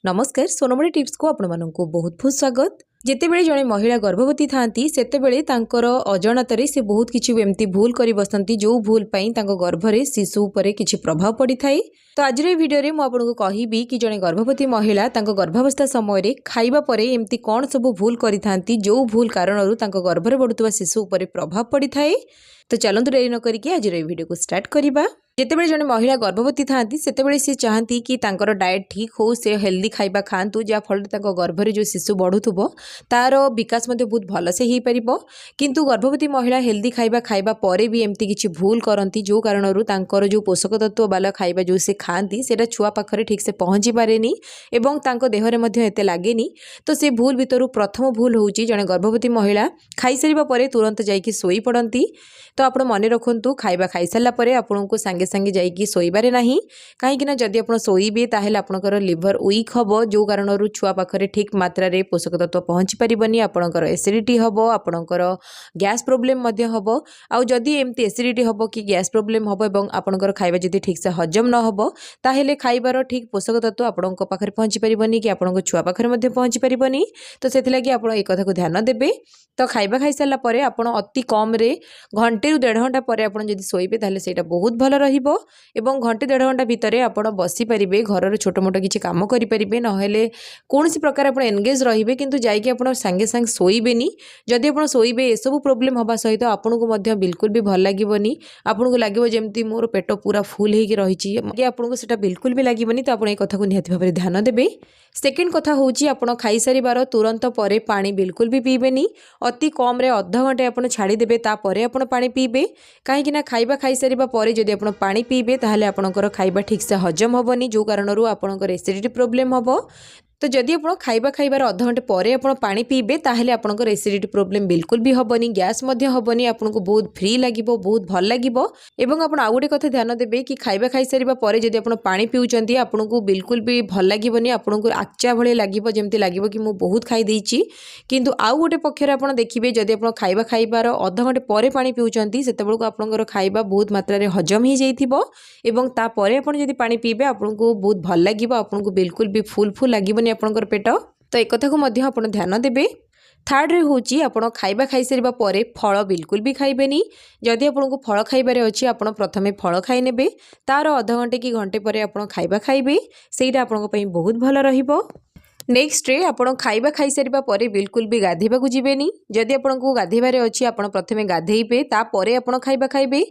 ନମସ୍କାର, ସୋନମଣି ଟିପ୍ସକୁ ଆପଣମାନଙ୍କୁ ବହୁତ ବହୁତ ସ୍ୱାଗତ। ଯେତେବେଳେ ଜଣେ ମହିଳା ଗର୍ଭବତୀ ଥାଆନ୍ତି, ସେତେବେଳେ ତାଙ୍କର ଅଜାଣତରେ ସେ ବହୁତ କିଛି ଏମିତି ଭୁଲ କରି ବସନ୍ତି, ଯେଉଁ ଭୁଲ ପାଇଁ ତାଙ୍କ ଗର୍ଭରେ ଶିଶୁ ଉପରେ କିଛି ପ୍ରଭାବ ପଡ଼ିଥାଏ। ତ ଆଜିର ଏହି ଭିଡ଼ିଓରେ ମୁଁ ଆପଣଙ୍କୁ କହିବି କି ଜଣେ ଗର୍ଭବତୀ ମହିଳା ତାଙ୍କ ଗର୍ଭାବସ୍ଥା ସମୟରେ ଖାଇବା ପରେ ଏମିତି କ'ଣ ସବୁ ଭୁଲ କରିଥାନ୍ତି, ଯେଉଁ ଭୁଲ କାରଣରୁ ତାଙ୍କ ଗର୍ଭରେ ବଢ଼ୁଥିବା ଶିଶୁ ଉପରେ ପ୍ରଭାବ ପଡ଼ିଥାଏ। ତ ଚାଲନ୍ତୁ, ଡେରି ନ କରିକି ଆଜିର ଏହି ଭିଡ଼ିଓକୁ ଷ୍ଟାର୍ଟ କରିବା। ଯେତେବେଳେ ଜଣେ ମହିଳା ଗର୍ଭବତୀ ଥାଆନ୍ତି, ସେତେବେଳେ ସେ ଚାହାନ୍ତି କି ତାଙ୍କର ଡାଏଟ୍ ଠିକ୍ ହଉ, ସେ ହେଲ୍ଦି ଖାଇବା ଖାଆନ୍ତୁ, ଯାହାଫଳରେ ତାଙ୍କ ଗର୍ଭରେ ଯେଉଁ ଶିଶୁ ବଢ଼ୁଥିବ ତାର ବିକାଶ ମଧ୍ୟ ବହୁତ ଭଲସେ ହେଇପାରିବ। କିନ୍ତୁ ଗର୍ଭବତୀ ମହିଳା ହେଲ୍ଦି ଖାଇବା ଖାଇବା ପରେ ବି ଏମିତି କିଛି ଭୁଲ କରନ୍ତି, ଯେଉଁ କାରଣରୁ ତାଙ୍କର ଯେଉଁ ପୋଷକ ତତ୍ତ୍ୱ ବାଲା ଖାଇବା ଯେଉଁ ସେ ଖାଆନ୍ତି, ସେଇଟା ଛୁଆ ପାଖରେ ଠିକ୍ସେ ପହଞ୍ଚି ପାରେନି ଏବଂ ତାଙ୍କ ଦେହରେ ମଧ୍ୟ ଏତେ ଲାଗେନି। ତ ସେ ଭୁଲ ଭିତରୁ ପ୍ରଥମ ଭୁଲ ହେଉଛି, ଜଣେ ଗର୍ଭବତୀ ମହିଳା ଖାଇସାରିବା ପରେ ତୁରନ୍ତ ଯାଇକି ଶୋଇପଡ଼ନ୍ତି। ତ ଆପଣ ମନେ ରଖନ୍ତୁ, ଖାଇବା ଖାଇସାରିଲା ପରେ ଆପଣଙ୍କୁ ସାଙ୍ଗେ ସାଙ୍ଗେ ଯାଇକି ଶୋଇବାରେ ନାହିଁ। କାହିଁକି ନା ଯଦି ଆପଣ ଶୋଇବେ, ତାହେଲେ ଆପଣଙ୍କର ଲିଭର ୱିକ୍ ହେବ, ଯେଉଁ କାରଣରୁ ଛୁଆ ପାଖରେ ଠିକ୍ ମାତ୍ରାରେ ପୋଷକ ତତ୍ତ୍ୱ ପହଞ୍ଚି ପାରିବନି। ଆପଣଙ୍କର ଏସିଡ଼ିଟି ହେବ, ଆପଣଙ୍କର ଗ୍ୟାସ୍ ପ୍ରୋବ୍ଲେମ୍ ମଧ୍ୟ ହେବ। ଆଉ ଯଦି ଏମିତି ଏସିଡ଼ିଟି ହେବ କି ଗ୍ୟାସ୍ ପ୍ରୋବ୍ଲେମ୍ ହେବ ଏବଂ ଆପଣଙ୍କର ଖାଇବା ଯଦି ଠିକ୍ସେ ହଜମ ନ ହେବ, ତାହେଲେ ଖାଇବାର ଠିକ୍ ପୋଷକ ତତ୍ତ୍ୱ ଆପଣଙ୍କ ପାଖରେ ପହଞ୍ଚି ପାରିବନି କି ଆପଣଙ୍କ ଛୁଆ ପାଖରେ ମଧ୍ୟ ପହଞ୍ଚି ପାରିବନି। ତ ସେଥିଲାଗି ଆପଣ ଏ କଥାକୁ ଧ୍ୟାନ ଦେବେ। ତ ଖାଇବା ଖାଇସାରିଲା ପରେ ଆପଣ ଅତି କମ୍ରେ ଘଣ୍ଟେରୁ ଦେଢ଼ ଘଣ୍ଟା ପରେ ଆପଣ ଯଦି ଶୋଇବେ, ତାହେଲେ ସେଇଟା ବହୁତ ଭଲ ରହିବ ଏବଂ ଘଣ୍ଟେ ଦେଢ଼ ଘଣ୍ଟା ଭିତରେ ଆପଣ ବସିପାରିବେ, ଘରର ଛୋଟ ମୋଟ କିଛି କାମ କରିପାରିବେ, ନହେଲେ କୌଣସି ପ୍ରକାର ଆପଣ ଏନଗେଜ୍ ରହିବେ, କିନ୍ତୁ ଯାଇକି ଆପଣ ସାଙ୍ଗେ ସାଙ୍ଗେ ଶୋଇବେନି। ଯଦି ଆପଣ ଶୋଇବେ, ଏସବୁ ପ୍ରୋବ୍ଲେମ୍ ହେବା ସହିତ ଆପଣଙ୍କୁ ମଧ୍ୟ ବିଲକୁଲ ବି ଭଲ ଲାଗିବନି। ଆପଣଙ୍କୁ ଲାଗିବ ଯେମିତି ମୋର ପେଟ ପୁରା ଫୁଲ୍ ହେଇକି ରହିଛି କି ଆପଣଙ୍କୁ ସେଇଟା ବିଲକୁଲ ବି ଲାଗିବନି। ତ ଆପଣ ଏ କଥାକୁ ନିହାତି ଭାବରେ ଧ୍ୟାନ ଦେବେ। ସେକେଣ୍ଡ କଥା ହେଉଛି, ଆପଣ ଖାଇସାରିବାର ତୁରନ୍ତ ପରେ ପାଣି ବିଲକୁଲ ବି ପିଇବେନି। ଅତି କମ୍ରେ ଅଧ ଘଣ୍ଟେ ଆପଣ ଛାଡ଼ିଦେବେ, ତାପରେ ଆପଣ ପାଣି ପିଇବେ। କାହିଁକି ନା ଖାଇବା ଖାଇସାରିବା ପରେ ଯଦି ଆପଣ ପାଣି ପିଇବେ, ତାହେଲେ ଆପଣଙ୍କର ଖାଇବା ଠିକ୍ସେ ହଜମ ହେବନି, ଯେଉଁ କାରଣରୁ ଆପଣଙ୍କର ଏସିଡ଼ିଟି ପ୍ରୋବ୍ଲେମ୍ ହେବ। ତ ଯଦି ଆପଣ ଖାଇବା ଖାଇବାର ଅଧଘଣ୍ଟେ ପରେ ଆପଣ ପାଣି ପିଇବେ, ତାହେଲେ ଆପଣଙ୍କର ଏସିଡ଼ିଟି ପ୍ରୋବ୍ଲେମ୍ ବିଲକୁଲ ବି ହେବନି, ଗ୍ୟାସ୍ ମଧ୍ୟ ହେବନି, ଆପଣଙ୍କୁ ବହୁତ ଫ୍ରି ଲାଗିବ, ବହୁତ ଭଲ ଲାଗିବ। ଏବଂ ଆପଣ ଆଉ ଗୋଟେ କଥା ଧ୍ୟାନ ଦେବେ କି ଖାଇବା ଖାଇସାରିବା ପରେ ଯଦି ଆପଣ ପାଣି ପିଉଛନ୍ତି, ଆପଣଙ୍କୁ ବିଲକୁଲ ବି ଭଲ ଲାଗିବନି। ଆପଣଙ୍କୁ ଆକ୍ଚା ଭଳି ଲାଗିବ, ଯେମିତି ଲାଗିବ କି ମୁଁ ବହୁତ ଖାଇ ଦେଇଛି। କିନ୍ତୁ ଆଉ ଗୋଟେ ପକ୍ଷରେ ଆପଣ ଦେଖିବେ, ଯଦି ଆପଣ ଖାଇବା ଖାଇବାର ଅଧଘଣ୍ଟେ ପରେ ପାଣି ପିଉଛନ୍ତି, ସେତେବେଳକୁ ଆପଣଙ୍କର ଖାଇବା ବହୁତ ମାତ୍ରାରେ ହଜମ ହେଇଯାଇଥିବ ଏବଂ ତାପରେ ଆପଣ ଯଦି ପାଣି ପିଇବେ, ଆପଣଙ୍କୁ ବହୁତ ଭଲ ଲାଗିବ। ଆପଣଙ୍କୁ ବିଲକୁଲ ବି ଫୁଲ୍ ଫୁଲ୍ ଲାଗିବନି ଆପଣଙ୍କର ପେଟ। ତ ଏକଥାକୁ ମଧ୍ୟ ଆପଣ ଧ୍ୟାନ ଦେବେ। ଥାର୍ଡ଼ରେ ହେଉଛି, ଆପଣ ଖାଇବା ଖାଇସାରିବା ପରେ ଫଳ ବିଲକୁଲ ବି ଖାଇବେନି। ଯଦି ଆପଣଙ୍କୁ ଫଳ ଖାଇବାରେ ଅଛି, ଆପଣ ପ୍ରଥମେ ଫଳ ଖାଇନେବେ, ତାର ଅଧଘଣ୍ଟେ କି ଘଣ୍ଟେ ପରେ ଆପଣ ଖାଇବା ଖାଇବେ। ସେଇଟା ଆପଣଙ୍କ ପାଇଁ ବହୁତ ଭଲ ରହିବ। ନେକ୍ସଟରେ, ଆପଣ ଖାଇବା ଖାଇସାରିବା ପରେ ବିଲକୁଲ ବି ଗାଧୋଇବାକୁ ଯିବେନି। ଯଦି ଆପଣଙ୍କୁ ଗାଧୋଇବାରେ ଅଛି, ଆପଣ ପ୍ରଥମେ ଗାଧେଇବେ, ତାପରେ ଆପଣ ଖାଇବା ଖାଇବେ।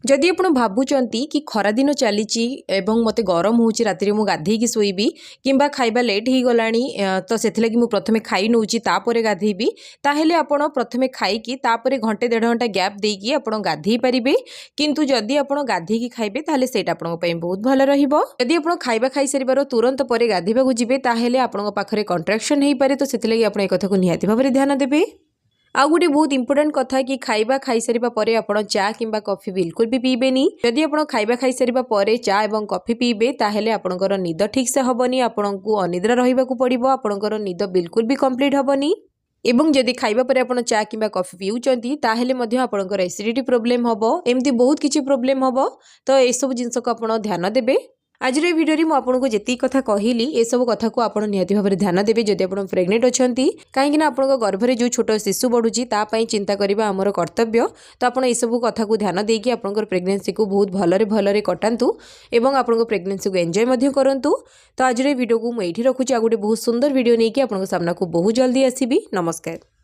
ଯଦି ଆପଣ ଭାବୁଛନ୍ତି କି ଖରାଦିନ ଚାଲିଛି ଏବଂ ମୋତେ ଗରମ ହେଉଛି, ରାତିରେ ମୁଁ ଗାଧେଇକି ଶୋଇବି, କିମ୍ବା ଖାଇବା ଲେଟ୍ ହେଇଗଲାଣି, ତ ସେଥିଲାଗି ମୁଁ ପ୍ରଥମେ ଖାଇ ନେଉଛି, ତାପରେ ଗାଧେଇବି, ତାହେଲେ ଆପଣ ପ୍ରଥମେ ଖାଇକି ତାପରେ ଘଣ୍ଟେ ଦେଢ଼ ଘଣ୍ଟା ଗ୍ୟାପ୍ ଦେଇକି ଆପଣ ଗାଧେଇ ପାରିବେ। କିନ୍ତୁ ଯଦି ଆପଣ ଗାଧେଇକି ଖାଇବେ, ତାହେଲେ ସେଇଟା ଆପଣଙ୍କ ପାଇଁ ବହୁତ ଭଲ ରହିବ। ଯଦି ଆପଣ ଖାଇବା ଖାଇସାରିବାର ତୁରନ୍ତ ପରେ ଗାଧେଇବାକୁ ଯିବେ, ତାହେଲେ ଆପଣଙ୍କ ପାଖରେ କଣ୍ଟ୍ରାକ୍ସନ୍ ହେଇପାରେ। ତ ସେଥିଲାଗି ଆପଣ ଏ କଥାକୁ ନିହାତି ଭାବରେ ଧ୍ୟାନ ଦେବେ। ଆଉ ଗୋଟେ ବହୁତ ଇମ୍ପୋର୍ଟାଣ୍ଟ କଥା କି ଖାଇବା ଖାଇସାରିବା ପରେ ଆପଣ ଚା କିମ୍ବା କଫି ବିଲକୁଲ ବି ପିଇବେନି। ଯଦି ଆପଣ ଖାଇବା ଖାଇସାରିବା ପରେ ଚା ଏବଂ କଫି ପିଇବେ, ତାହେଲେ ଆପଣଙ୍କର ନିଦ ଠିକ୍ସେ ହେବନି, ଆପଣଙ୍କୁ ଅନିଦ୍ରା ରହିବାକୁ ପଡ଼ିବ, ଆପଣଙ୍କର ନିଦ ବିଲକୁଲ ବି କମ୍ପ୍ଲିଟ୍ ହେବନି। ଏବଂ ଯଦି ଖାଇବା ପରେ ଆପଣ ଚା କିମ୍ବା କଫି ପିଉଛନ୍ତି, ତାହେଲେ ମଧ୍ୟ ଆପଣଙ୍କର ଏସିଡ଼ିଟି ପ୍ରୋବ୍ଲେମ୍ ହେବ। ଏମିତି ବହୁତ କିଛି ପ୍ରୋବ୍ଲେମ୍ ହେବ। ତ ଏସବୁ ଜିନିଷକୁ ଆପଣ ଧ୍ୟାନ ଦେବେ। ଆଜିର ଏହି ଭିଡ଼ିଓରେ ମୁଁ ଆପଣଙ୍କୁ ଯେତିକି କଥା କହିଲି, ଏସବୁ କଥାକୁ ଆପଣ ନିହାତି ଭାବରେ ଧ୍ୟାନ ଦେବେ ଯଦି ଆପଣ ପ୍ରେଗନେଣ୍ଟ ଅଛନ୍ତି। କାହିଁକିନା ଆପଣଙ୍କ ଗର୍ଭରେ ଯେଉଁ ଛୋଟ ଶିଶୁ ବଢ଼ୁଛି, ତା ପାଇଁ ଚିନ୍ତା କରିବା ଆମର କର୍ତ୍ତବ୍ୟ। ତ ଆପଣ ଏସବୁ କଥାକୁ ଧ୍ୟାନ ଦେଇକି ଆପଣଙ୍କର ପ୍ରେଗନେନ୍ସିକୁ ବହୁତ ଭଲରେ ଭଲରେ କଟାନ୍ତୁ ଏବଂ ଆପଣଙ୍କ ପ୍ରେଗନେନ୍ସିକୁ ଏନ୍ଜୟ ମଧ୍ୟ କରନ୍ତୁ। ତ ଆଜିର ଏହି ଭିଡ଼ିଓକୁ ମୁଁ ଏଇଠି ରଖୁଛି। ଆଉ ଗୋଟେ ବହୁତ ସୁନ୍ଦର ଭିଡ଼ିଓ ନେଇକି ଆପଣଙ୍କ ସାମ୍ନାକୁ ବହୁତ ଜଲ୍ଦି ଆସିବି। ନମସ୍କାର।